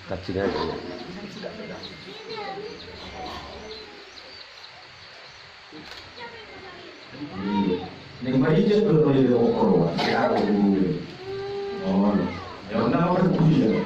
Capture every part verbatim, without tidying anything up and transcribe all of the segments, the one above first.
Tacidan. Ning marinjak do na di ongkor wa. Ya, oh. Oh, ya, na apa dia?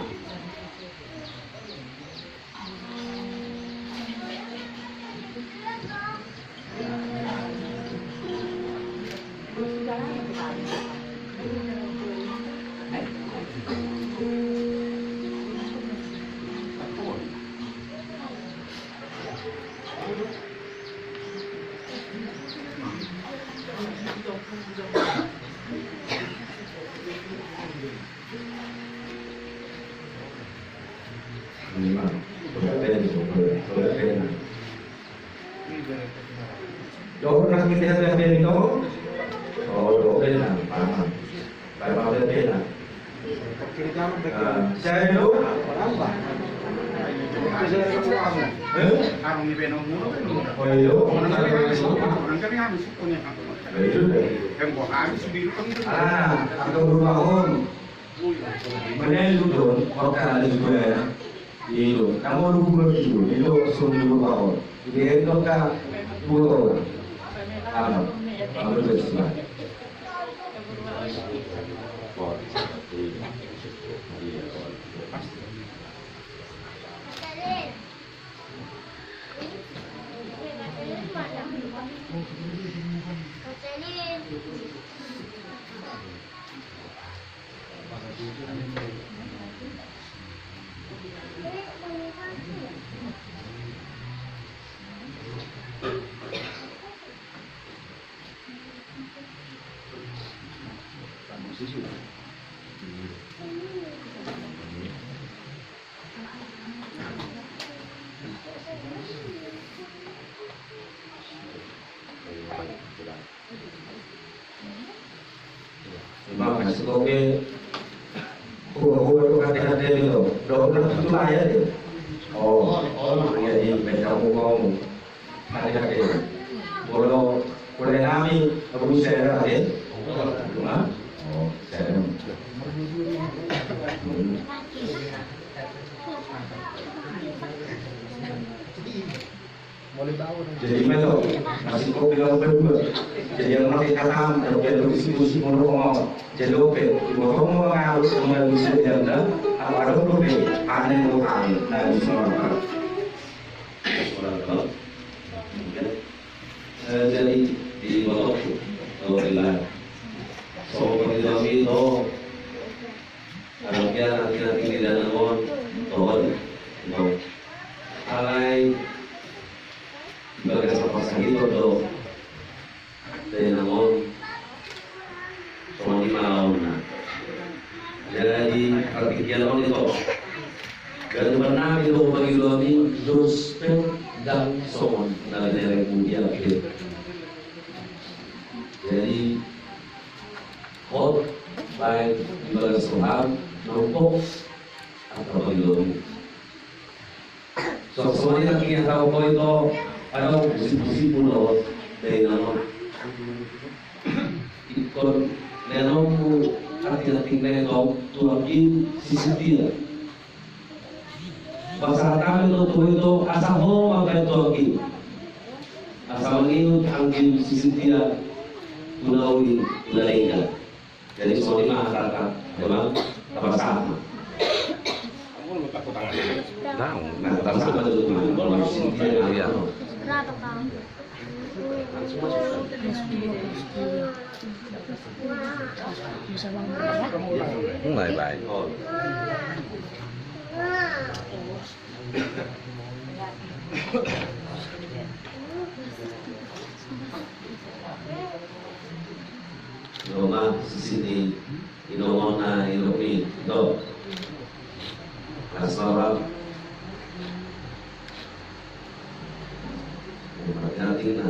Dohot nang kita hata bere to. Oh, dohot bere nang, paham. Baik, baik, bere nang. Ah, saya dulu. Eh? Oh, iya. Ah, aku berbangun. Menelu don, kota ada juga ya. Ilo, kamu lupa gitu, ilo sungguh lupa on. Jadi, ilo ka dua orang. Aman. Aman, terus, nah. Ima, masuk oke. Gua, gua tuh hati-hati gitu. Udah, udah tutup aja deh. Oh, oh, iya, iya, baik, kamu mau. Hati-hati. Kalau, kalau nami, aku bisa ya, hati. Hah? Oh, saya. Hmm. Jadi, ima do, masih kopi lalu berdua. Jadi, yang pakai katam, yang pakai musik-musik, menurut mau. Jadi, oke, mau ngomong, harus sama musik yang ada, apa ada, oke, aneh, mau aneh. Nah, di sana. Eh, jadi, di botol, kalau bilang, so, kalau bilang itu, Along ia nanti-nanti di dalan on, tohon, no. Alai, di bagasan pasahiton do dainang on, songon i ma laonna. Jadi, partingkian on ito. Ganupan nami do pangidoan i, dohot pe ndang songon na binereng mudia pe. Jadi, hot, baen di bagas roham, nongkok, atau panggilomi. Sosoni nangkin hata hot ito, adong pusi-pusi pulo, dainang on. Ingkon, leanonmu, arti-arti na ito, tu anggi, si Sintia. Pasahat hami do tu ho ito, asa ho mambaen tu anggi. Asa mangihut anggi si Sintia, tu na uli, tu na denggan. Jadi, songon i ma hata, memang, tapasahat ma. Nah, tapasahat ma tu Sintia. Iya. Bye bye. Roma sisini inongona iromi do. Asal. Ganti na.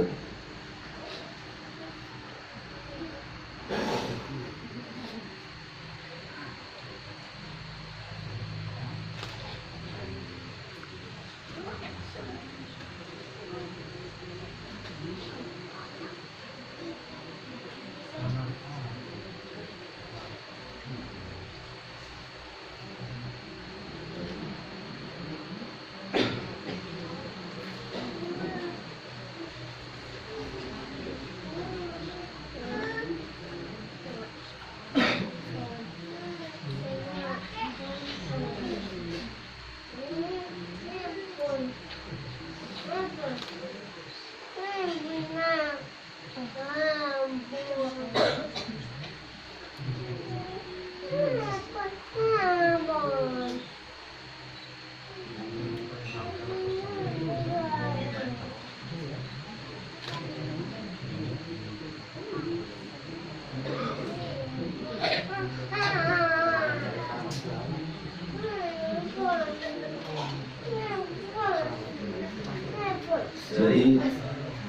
Jadi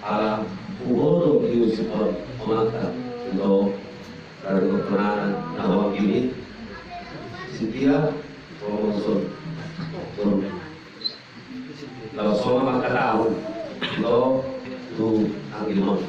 ala huboto di usipan pemangka, ito dari kepenaran nawa gini, setia promotion. Laos songon mangkatahon do tu anggi on.